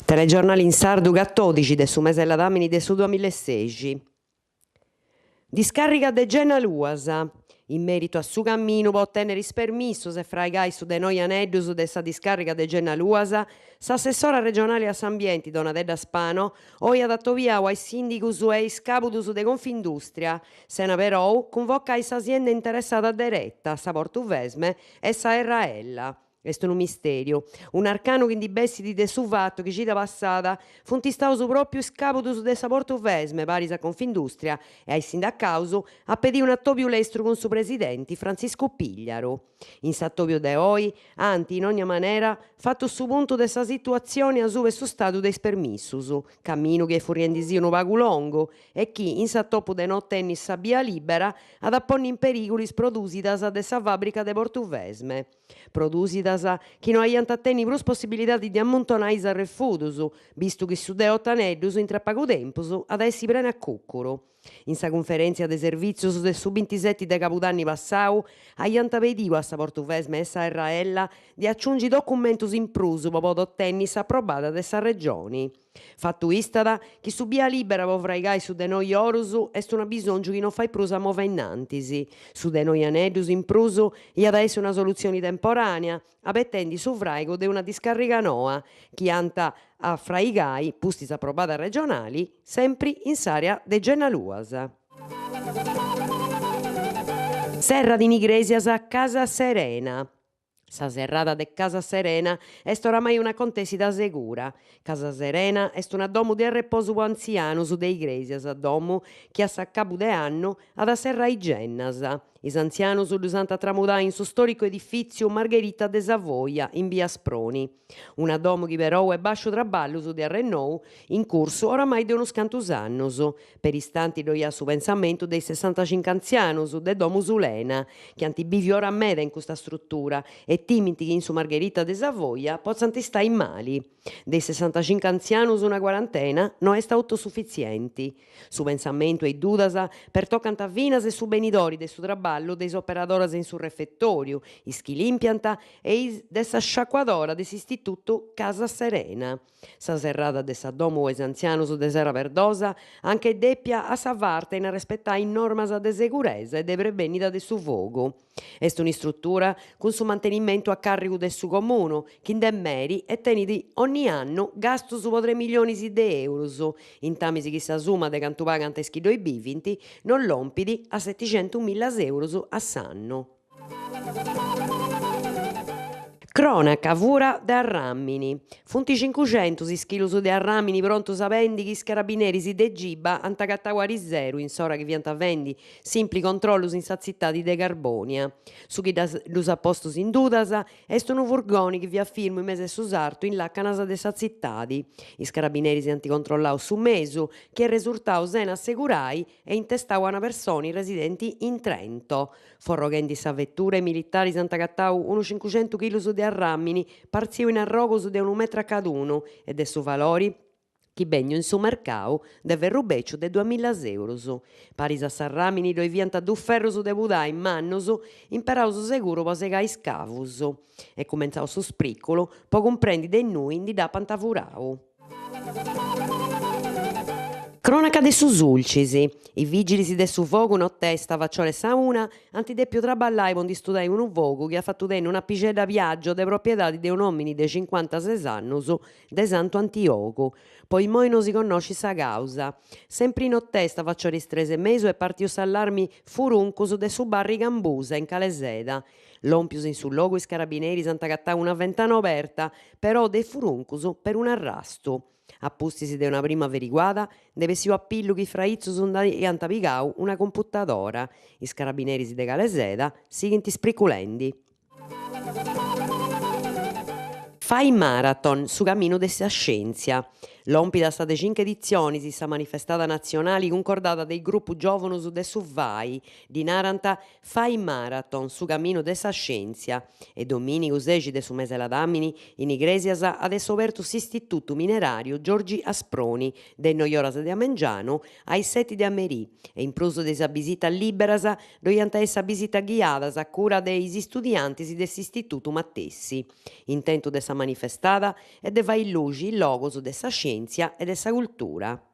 Telegiornali in sardu catodixi de su mese 'e ladamini de su duamilla e sexi. Discàrriga de Genna Luas. In meritu a su caminu po otènnere is permissos e fraigai su de noi aneddus de sa discàrriga de Genna Luas, s'assessora regionali a s'ambienti Donatedda Spano oi at atobiau a is sìndigus e is cabudus de Confindustria, sena perou cunvocai sa sienda interessada dereta, sa Portuvesme e sa Erraella. Est unu mistèriu, un'arcanu chi ndi bessit de su fatu chi cida passada funt istaus pròpiu is cabudus de sa Portuvesme paris a Confindustria e a is sindacaus a pedì un'atòbiu lestru cun su presidenti Frantziscu Pigliaru. In s'atòbiu de oi ant, in ònnia manera, fatu su puntu de sa situatzioni asuba 'e su stadu de is permissus, caminu chi est furriendisì unu pagu longu e chi, in s'atopu de no otenni sa bia lìbera, at a ponni in perìgulu is prodùsidas de sa fàbrica de Portuvesme. Prodùsidas chi no aiant a tenni prus possibilidadi de ammuntonai is arrefudus, bistu chi su de otu aneddus intre pagu tempus at a essi prenu a cùcuru. In sa cunferèntzia de servìtzius de su bintiseti de cabudanni passau, aiant pediu a sa Portuvesme e sa Erraella de aciungi documentus in prus po podi otenni s'aprobada de sa Regioni. Fatu istat chi su bia lìbera po fraigai su de noi orus est un'abisòngiu chi no fait prus a movi a innantis. Su de noi aneddus in prus iat a essi una solutzioni temporànea, abetendi su fràigu de una discàrriga noa chi ant a fraigai, pustis aprobada regionali, sempri in s'àrea de Genna Luas. Serrat in Igrèsias Casa Serena. Sa serrada de Casa Serena est oramai un'acontèssida segura. Casa Serena est una domu de arreposu po antzianus de Igrèsias, domu chi a s'acabu de annu at a serrai gennas. Is antzianus ddus ant a tramudai in su stòricu edifìtziu Margherita de Savoia in bia Asproni. Una domu chi perou est bàsciu traballus de arrennou in cursu oramai de unus cantus annus. Peristanti ddoi at su pensamentu de is sessantacincu antzianus de Domu Sulena, chi ant bìviu ora meda in custa strutura e timint chi in su Margherita de Savoia potzant istai mali. De is sessantacincu antzianus una quarantena no est autosufitzienti. Su pensamentu e is dudas pertocant finas e su benidori de su traballu de is operadoras in su refetòriu, is chi limpiant e is de sa sciacuadora de s'istitutu Casa Serena. Sa serrada de sa domu po is antzianus de Serra Perdosa anca est dèpia a sa farta in arrespetai is normas de seguresa e de prebènnida de su fogu. Est un'istrutura cun su mantenimentu a càrrigu de su Comunu, chi nd'est meri e tenit onni annu gastus po tres milionis de eurus, intamis chi sa suma de cantu pagant is chi ddoi bivint non lompit a seticentumilla eurus a s'annu. Crònaca, fura de arràmini. Funt cincuxentus is chilus de arràmini prontus a bendi chi is carabineris de Giba ant agatau ariseru in s'ora chi fiant fendi simpli controllus in sa tzitadi de Carbònia. Su chi ddus at postus in dudas est unu furgoni chi fiat firmu in mesu 'e su sartu in làcanas de sa tzitadi. Is carabineris ant controllau su mesu, chi est resurtau sena assegurai e intestau a una personi residenti in Trento. Forroghendi sa vetura, is militaris ant agatau unu cincuxentu chilus de arràmini partziu in arrogus de unu metru a cadunu e de su valori chi benniu in su mercau de ferru bèciu de duamilla eurus. Paris a s'arràmini ddoi fiant dus ferrus de pudai mannus imperaus seguru po segai is cavus. Est cumentzau su spriculu po cumprendi de innui ndi dd'apant furau. Crònaca de su Sulcis, Is vìgilis de su fogu notesta faciora 'e sa una ant dèpiu traballai po ndi studai unu fogu chi at fatu tenni una pixedda Piaggio de propiedadi de un'òmini de cincuantases annus de Santu Antiogu. Po immoi no si connoscit sa càusa. Sempri notesta faciora 'e is tres e mesu est partiu s'allarmi furuncus de su bar Cambusa in Caleseda. Lòmpius in su logu is carabineris ant agatau una ventana oberta, però de furuncus perunu arrastu. A pustis de una prima averiguada, nd'est bessiu a pillu chi is fraitzus nd'aiant pigau una computadora. Is carabineris de Caleseda sighint spriculendi. Fai Marathon, su caminu de sa scièntzia. Lòmpit a sa de cincu editzionis sa manifestada natzionali cuncordada de is grupus giòvunus de su FAI, ddi narant Fai Marathon, su caminu de sa scièntzia, e domìnigu sexi de su mese ladàmini in Igrèsias at essi obertu s'Istitutu Mineràriu Giorgi Asproni de is noi oras de a mengianu a is seti de a merì e in prus de is abisitas lìberas ddoi ant a essi abisitas ghiadas a cura de is istudiantis de s'istitutu matessi. Intentu de sa manifestada est de fai luxi is logus de sa scièntzia e de sa cultura.